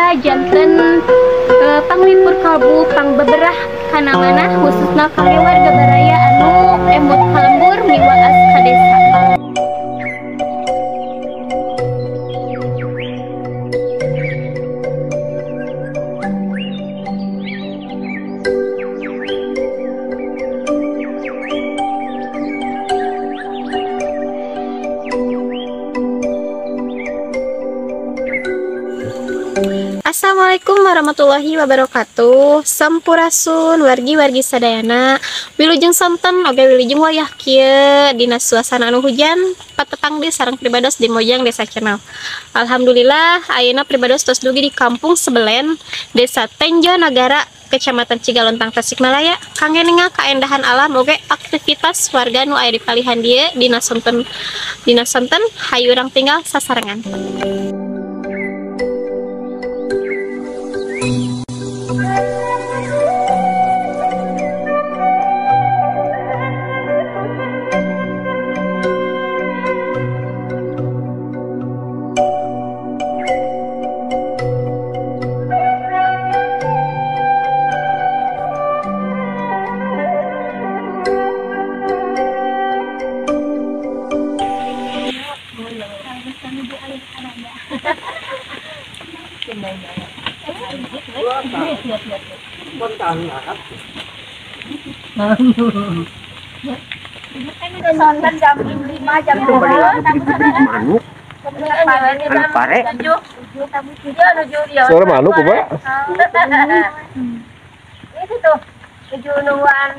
Mugia janten panglipur kalbu pangbeberah kana manah khususna kangge warga baraya anu emut ka lembur miwaas ka desa. Assalamualaikum warahmatullahi wabarakatuh. Sampurasun wargi-wargi sadayana. Wilujeng sonten oge wilujeng wayah kieu dina suasana anu hujan patepang di sareng pribados di Mojang Desa Channel. Alhamdulillah ayeuna pribados tos dugi di Kampung Sebelen, Desa Tenjo Nagara, Kecamatan Cigalontang, Tasikmalaya. Kangge ningal kaendahan alam oge aktivitas warga nu aya di palihan dieu dina sonten hayu urang tinggal sasarengan. Sonten jam 5 jam 2 manuk. Pare. Suara manuk kok, Pak? Itu tuh tujuh nungguan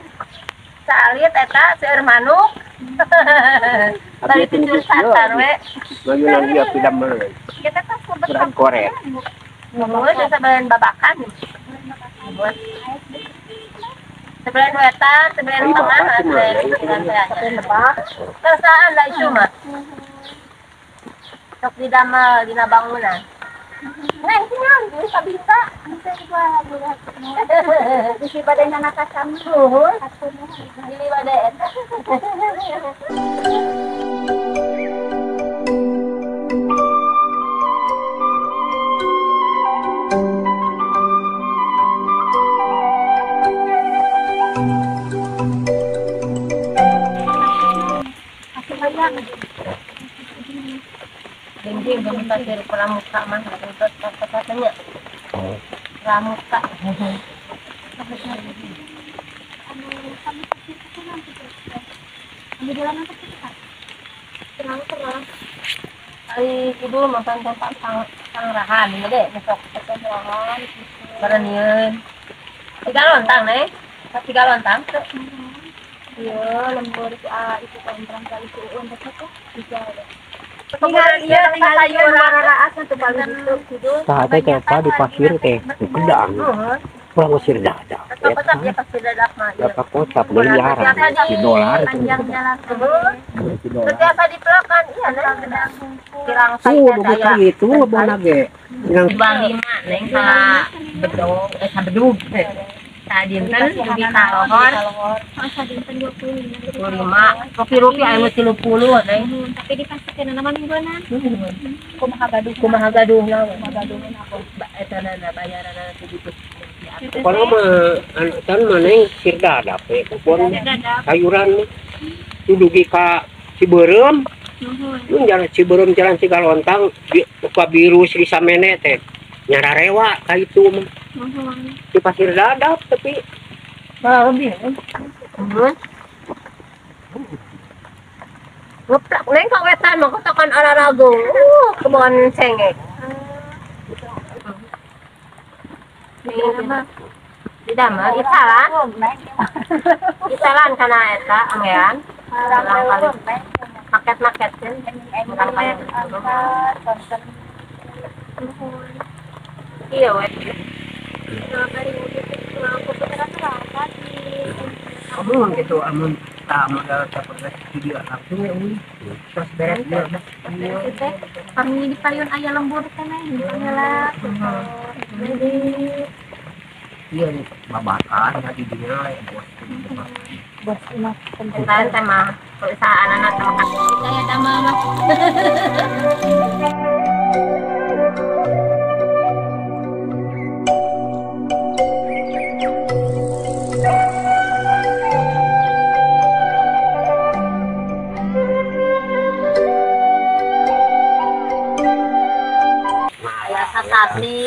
salit eta seueur manuk. Bari tujuh santan we. Bayunan dia pidamel. Kita tuh kurang korek. Nuhun sebelen babakan. Sebelen wetan, sebelen tengah, sebelen tebak. Kersaan lah itu mah. Sok didamel dina bangunan. Neng tinggal di sabita. Bisi badai nakasam. Nuhun. Dili badai eta. Dinding kami pasir pramuka mah untuk kata-katanya. Pramuka. Kali kidul makan tempat sangrahan gede besok sangrahan barenieun. Tiga lontang nih. Tiga lontang. Iya, lembur itu itu kontrang kali itu untuk apa? Tiga. Tah teh teh di pasir teh gedang. Kurang ngusir dadak. Berapa kocap miliaran di dolar itu. Biasa dipelakan iya neng. Tuh itu ngebona ge. Bang lima neng sa bedog sa bedug. Sadinten dugi ka lohor. Sadinten 25. 25. Rupiah aya 30 neng. Tapi dipasikeun nama mingguanan. Kumaha gaduh kumaha gaduhna aku eta na bayaranna 70. Kalau mah anu tan mah neng sir dadap we kebon sayuran itu dugi ka Cibeureum. Nuhun. Jalan Cibeureum jalan Cigalontang ka biru Sri Samene teh. Nyararewa ka itu mah. Di pasir dadap tapi malah lebih. Ngeplak neng ka wetan mah kotokan ararago. Kebon cengek. Didamel isalan. Isalan kana eta angean. Maket-maket kan. Iya we. Amun gitu amun tak modal tak video langsung ya ui. Terus beres dia. Pami di payun aya lembur teh lah. Jadi iya babakan di dinya bos. Bos mah penting mah perusahaan anak sama saya sama mah.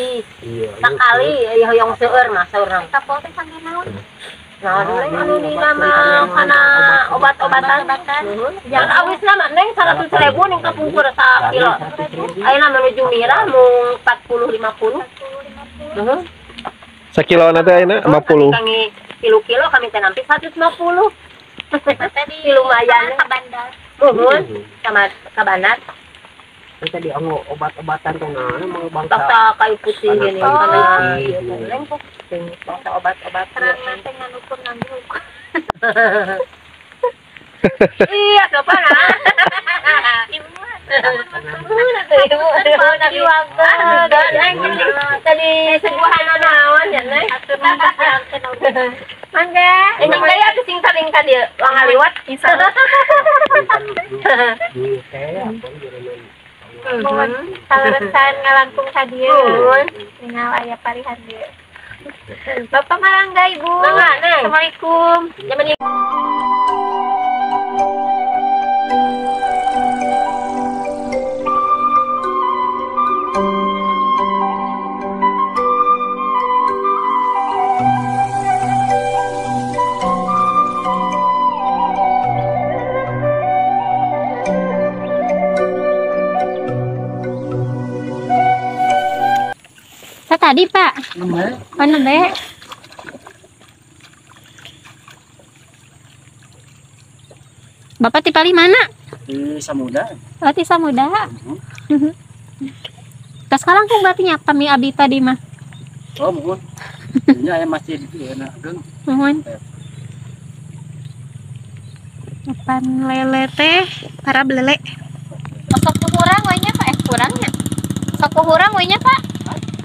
Habis. Sakali hoyong seueur mah saurang. Kapol teh kangge naon? Naon anu di nama kana obat-obatan. Yang awisna mah Neng 100.000 ning kapungkur sakilo. Ayeuna menuju mirah mung 40 50. Heeh. Sakilona teh ayeuna 50. Kami kilo-kilo kami teh nampi 150. Tadi lumayan ka bandar. Muhun sama ka bandar. Tadi anggo obat-obatan tuh nah mau bangsa kayu putih gini kana lengkok bangsa obat-obatan. Terang teh nganukur nganggo. Iya, sopan ah. Tadi sebuah naon ya, Neng? Mangga. Ini kaya sing saling ka dieu wangaliwat. Insyaallah. Saleresan ngalangkung ka dieu. Ningal aya parihan dieu. Bapak marangga Ibu. Mangga, Neng. Assalamualaikum. Tadi Pak, mana be? Bapak ti pali mana? Di Samuda. Oh, di Samuda. Tas kalangkung berarti nya kami abi tadi mah. Oh, muhun. Ini aya masjid ieu na ageng. Muhun. Depan lele teh para belele. Sok kurang we nya Pak, kurangnya. Sok kurang we nya Pak.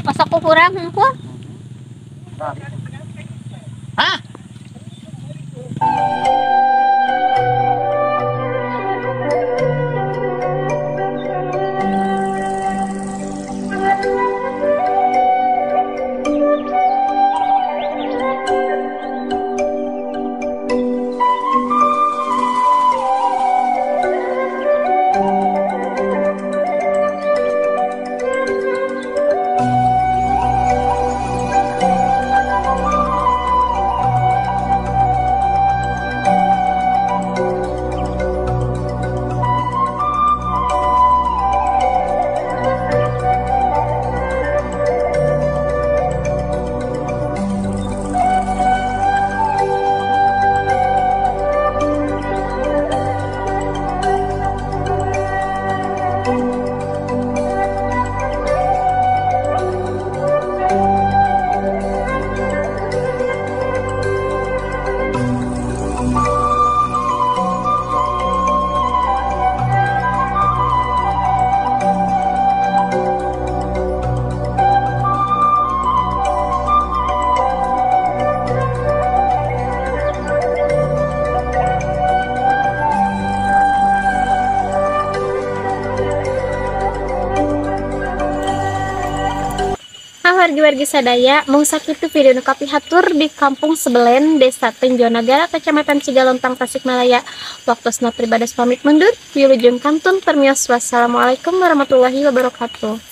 Pasok kurang hungkul. Hah? Wargi-wargi sadaya, mung sakitu video nu kapihatur di Kampung Sebelen, Desa Tenjonagara, Kecamatan Cigalontang, Tasikmalaya. Waktosna pribados pamit mundur, wilujeng kantun permios. Wassalamualaikum warahmatullahi wabarakatuh.